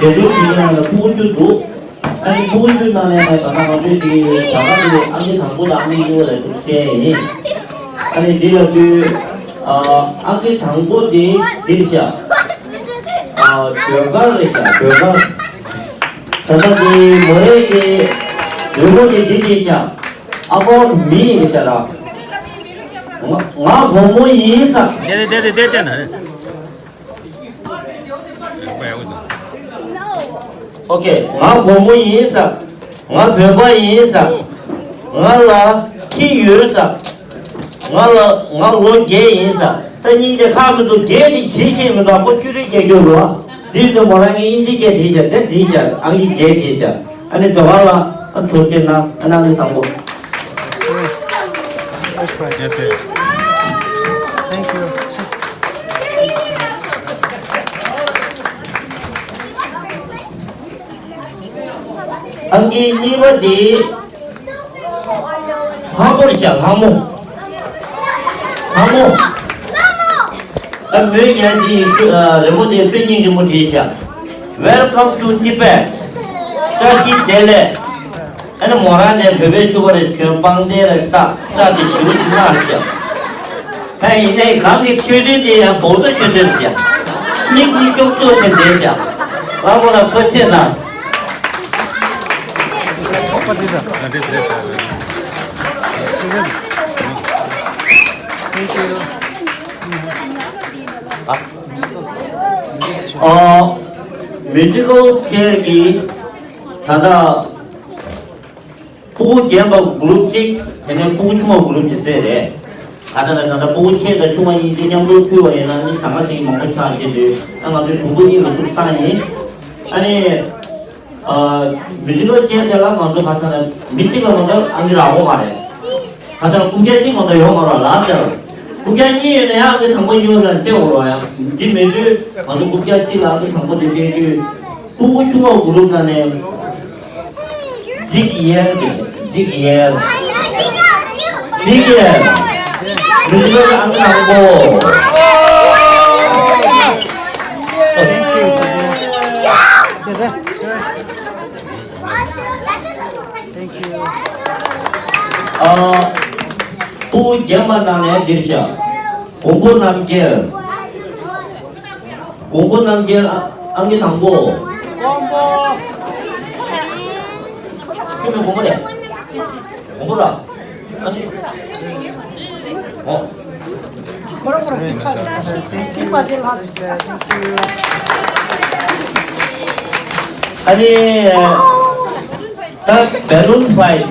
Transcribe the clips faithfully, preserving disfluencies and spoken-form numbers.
དེ་ཚོའི་ནང་ལ་ཕྲུ་གུ་ཚོ་འདུག་ཨ་ནི་ཕྲུ་གུ་ཚོའི་ནང་ནས་ད་ལྟ་ང་ཚོའི་དེ་ད་ལྟ་དེ་ཨང་ཀི་དང་པོ་དང་ཨང་ཀི་གཉིས་པ་ལ་དེ་བསྟན་ཡིན། ཨ་ནི་འདི་ལ་དུས་ཨ་ཨང་ཀི་དང་པོ་དེ་འདི་རེད་ཤག་ཨ་ཟློས་གར་རེད་ཤག་ཟློས་གར། ད་ལྟ་དེ་མོ་རའི་གི་ལུས་པོ་དེ་འདི་རེད་ཤག་ཨ་ཕོ་མི་ཡིན་ཤག་ར། ང་ང་བུ་མོ་ཡིན་ས། དེ་དེ་དེ་དེ་དེ་ན། ཨོ་ཁེ། ང་བུ་མོ་ཡིན་ས། ང་བོད་པ་ཡིན་ས། ང་ལ་ཁྱི་ཡོད་ས། ང་ལ་ང་ལོ་བརྒྱད་ཡིན་ས། ས་སྙིང་རྗེ་ཁག་མི་འདུག་བརྒྱད་དེ་བྲིས་ཤེས་མི་འདུག་ཁོ་བཅུ་དྲུག་བརྒྱད་སྐྱོར་རོ། འདི་ནི་མོ་རང་གི་དབྱིན་ཇི་སྐད་བྲིས་ཤག་དེ་བྲིས་ཤག་ཨང་ཀི་བརྒྱད་བྲིས་ཤག་ཨ་ནི་ཟློས་གར་ལ་ཨ་ཐུགས་རྗེ་གནང་། ཨ་ནི་ཨང་ཀི་དང་པོ། Thank you. ཨང་ཀི་གཉིས་པ་དེ་ལྷ་མོ་རེད་ཤག་ལྷ་མོ། ལྷ་མོ། ཨ་མོས་ཀྱང་དེ་རི་མོ་དེ་དཔེ་སྙིང་རྗེ་མོ་བྲིས་ཤག Welcome to Tibet. བཀྲ་ཤིས་བདེ་ལེགས། ཨ་ནི་མོ་རང་ནས་བོད་པའི་ཕྱུ་པ་རེད། ཁྱོད་པང་གདན་རེད། སྟག་སྟག་དེ་བྱིའུ་ཅིག་མ་རེད་ཤག་ད་ཡིན་ནའི་གང་གི་མཆོད་རྟེན་དེ་ཡང་བོད་པའི་མཆོད་རྟེན་རེད་ཤག་སྙིང་གཉིས་ཀྱོག་ཀྱོག་བྱས་བསྡད་ཤག་ལྷ་མོ་ལ་ཕར་ཕྱིན་ན། Thank you. ཨ། Musical Chair གྱིས་ད་ལྟ། སྤུ་གུ་རྒན་པ་གུ་རུབ་གཅིག་དེ་ནས་སྤུ་གུ་ཆུང་བ་གུ་རུབ་གཅིག་བཙལ་རེད། ད་ལྟ་ལ་ད་ལྟ་སྤུ་གུ་ཆེ་དང་ཆུང་བ་གཉིས་དེ་མཉམ་དུ་ཕུལ་བ་ཡིན་ན་ནི་ཟང་ངེ་ཟིང་ངེ་མང་པོ་ཆགས་བྱེད་དུས་ཨ་ང་ཚོའི་བུ་མོ་གཉིས་ལ་ཐུགས་བཏང་ཡིན། ཨ་ནི། མི་ཚེ་ལོ་ཅན་དེ་ལ་ང་ཚོ་ཁ་སང་ནས་མི་གཅིག་ལ་ང་ཚོ་ཨང་ཀི་རག་གོ་མ་རེད། ཁ་སང་རྐུབ་བཀྱག་གཅིག་ང་ཚོ་ཡོད་མ་རེད་ལབ་ཟེར། རྐུབ་བཀྱག་གཉིས་ཡོད་ན་ཡང་ཨང་ཀི་དང་པོ་གཉིས་ཡོད་ན་སྟེར་འོང་རོགས་ཡང་འདི་མེད་དུས་ང་ཚོ་རྐུབ་བཀྱག་གཅིག་ལ་ཨང་ཀི་དང་པོ་དེ་སྟེར་དུས་སྤུ་གུ་ཆུང་བ་གུ་རུབ་ནང་ནས་འཇིགས་ཡེར་དེ་འཇིགས་ཡེར་འཇིགས་ཡེར་མི་ཚེ་ལོ་ཨང་ཀི་དང་པོ། Thank you. Thank you. ཨ། སྤུ་གུ་རྒན་པ་ནང་ནས་འདིར་བཞག་གོང་བུ་རྣམ་རྒྱལ། གོང་བུ་རྣམ་རྒྱལ་ཨ་ཨང་ཀི་དང་པོ། ཁྱོད་མི་གོང་བུ་རེད། གོང་བུ་ར། ཨ་ནི། ཨོ། ཨ་ནི། ད་བེ་ལུན་ཕའི།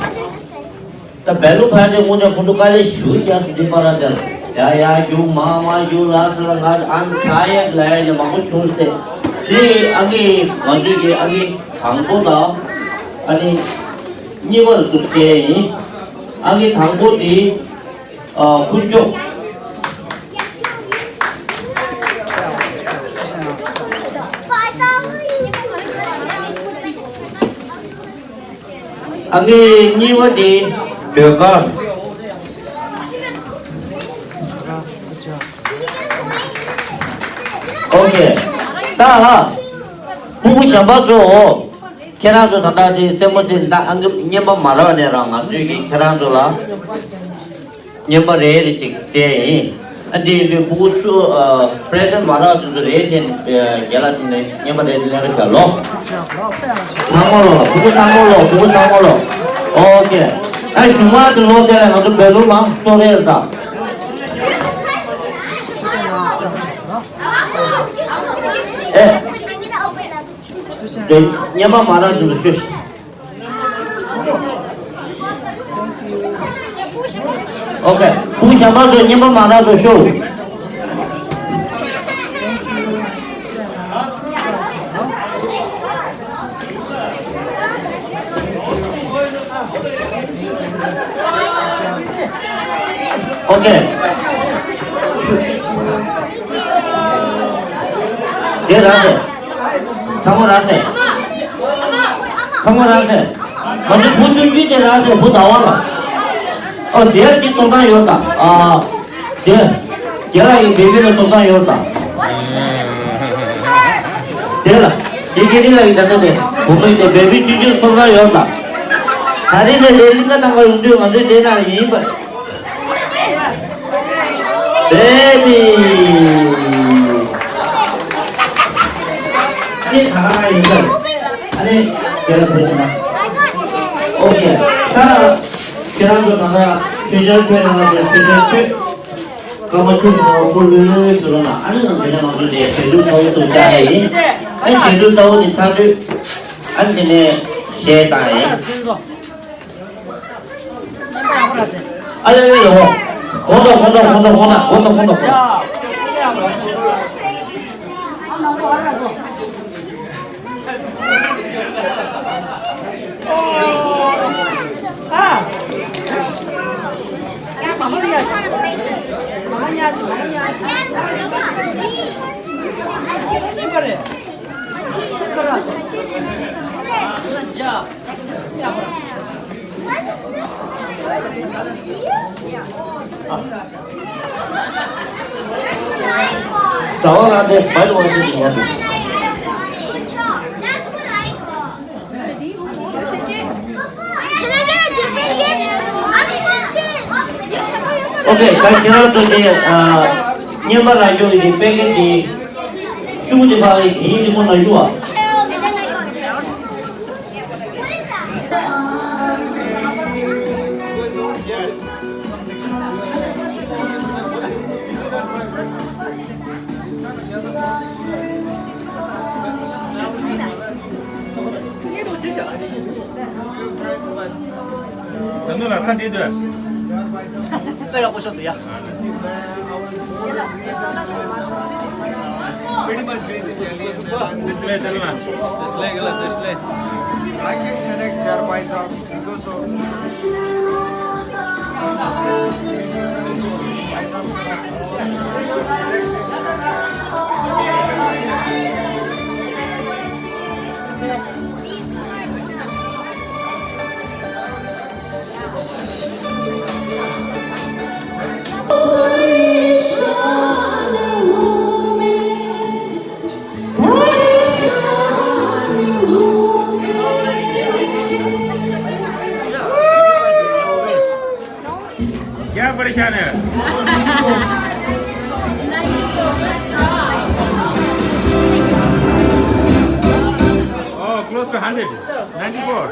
ད་བེ་ལུན་ཕའི་དེ་དངོས་གནས་ཁོང་ཚོ་དཀའ་ལས་ཞེ་པོ་རྒྱག་འདུག་འདི་པར་དེར་ཡ་ཡ་རྒྱུག་མ་མ་རྒྱུག་ལ་ཟེར་ང་ཨན་ཁ་ཡ་ལ་ཡ་ནས་མང་པོ་བྱུང་སྟེ། དེ་ཨ་ནི་ང་ཚོའི་གི་ཨ་ནི་དང་པོ་དང་ཨ་ནི་གཉིས་པར་འདུག་སྟེ་ཡིན། ཨ་ནི་དང་པོ་དེ་ཨ་ཀུན་སྐྱོབ། ཨ་ནི་གཉིས་པ་དེ་ཟློས་གར། ཨོ་ཁེ། ད་ལ། སྤུ་གུ་གཞན་པ་ཚོ། ཁྱེད་རང་ཚོ་ད་ལྟ་དེ་སེམས་པ་དེ་ད་ཨང་ཀི་རྔན་པ་མ་རག་ནས་རང་ང་ཚོས་ཀྱིས་ཁྱེད་རང་ཚོ་ལ། རྔན་པ་རེ་རེ་ཅིག་སྤྲད་ཡིན། ཨ་འདི་ཡིན་དུས་སྤུ་གུ་ཚོ་ཨ་པི་རེ་ཛེན་མ་རག་དེ་ཚོ་རེ་ཐེན་རྒན་ལགས་ཚོ་ནས་རྔན་པ་རེ་ལེན་རོགས་བྱ་ལོ། ཚང་མ་ལོ་སྤུ་གུ་ཚང་མ་ལོ་སྤུ་གུ་ཚང་མ་ལོ། ཨོ་ཁེ། ཨ་གཞུག་མ་དེ་ལོ་དེ་ལ་ང་ཚོ་བེ་ལུ་མ་ཤོ་རེ་ལ་ད། ཨེ། དེ་རྔན་པ་མ་རག་དེ་ཚོ་ཤོད། ཨོ་ཁེ། སྤུ་གུ་གཞན་པ་ཚོ་རྔན་པ་མ་རག་ཚོ་ཤོག་ཨོ་ཁེ། དེ་རག་ཟེར། ཚང་མ་རག་ཟེར། ཚང་མ་རག་ཟེར། ང་ཚོ་བུ་ཆུང་ཆུང་དེ་རག་ཟེར་བུ་ཟླ་བ་ལ། ཨོ་དེ་ཡར་གཅིག་གཏོང་སྟངས་ཡོད་ད། ཨ། དེ། རྒན་ལགས་ཡིན་བེ་བི་ལ་གཏོང་སྟངས་ཡོད་ད། དེ་ལ། དེ་དགེ་རི་ལགས་ཡིན་ད་ལྟ་དེ། བུ་མོ་ཡིན་ཏེ་བེ་བི་ཆུང་ཆུང་གཏོང་སྟངས་ཡོད་ད། ད་རེས་དེ་ལས་གླིང་ག་ནང་ག་ཡོང་དུས་ང་ཚོའི་དེ་ནང་ཡིན་པ། བེ་བི། ཨ་ནི་ད་ག་ཡིན་ད། ཨ་ནི་དེ་ལ་བེ་བི་ན། ཨོ་ཁེ། ད་ཁྱེད་རང་ཚོ་ད་ལྟ་ཆོས་ཆར་ཁྱོད་རང་ཚོ་ཆོས་ཆར་ཁྱོད། སྐར་མ་བཅུ་ཐོག་ཁོ་ལུས་ལུས་ཟེར་ལ་ཨ་ནི་ང་འདི་ནས་ང་ཚོ་དེ་བྱེད་ལུགས་ཚ་བོ་ཚོ་བཅར་ཡ་ཡིན། ཨ་ནི་བྱེད་ལུགས་ཚ་བོ་དེ་ཚར་དུས་ཨ་ནི་དེ་ནས་གཞས་བཏང་ཡ་ཡིན། ཨ་ལེ་ལེ་ལེ་ཧོ། གོ་ཐོག་གོ་ཐོག་གོ་ཐོག་གོ་ཐོག་གོ་ཐོག་གོ་ཐོག་ཟླ་བ་རང་དེ་བལ་བ་དེ་ཡིན་ཡ་དེ། ཨོ་ཁེ། ད་ཁྱེད་རང་ཚོ་དེ་ཨ་རྔན་པ་ལ་ཡོད་ཀྱི་དཔེ་སྐད་དེ་ཤུགས་དེ་ཕར་ཡིན་དེ་མོ་ལ་ཡོད་ཨ། དེ་ནས་ལ་ས་དེ་དུ། ད་ཡག་པོ་ཤོག་འདུག་ཡ། Pretty much crazy Delhi and then display चलना। डिस्प्ले गलत display. I can connect चार भाई साहब। क्या परेशान है? Oh, close to hundred. Ninety-four.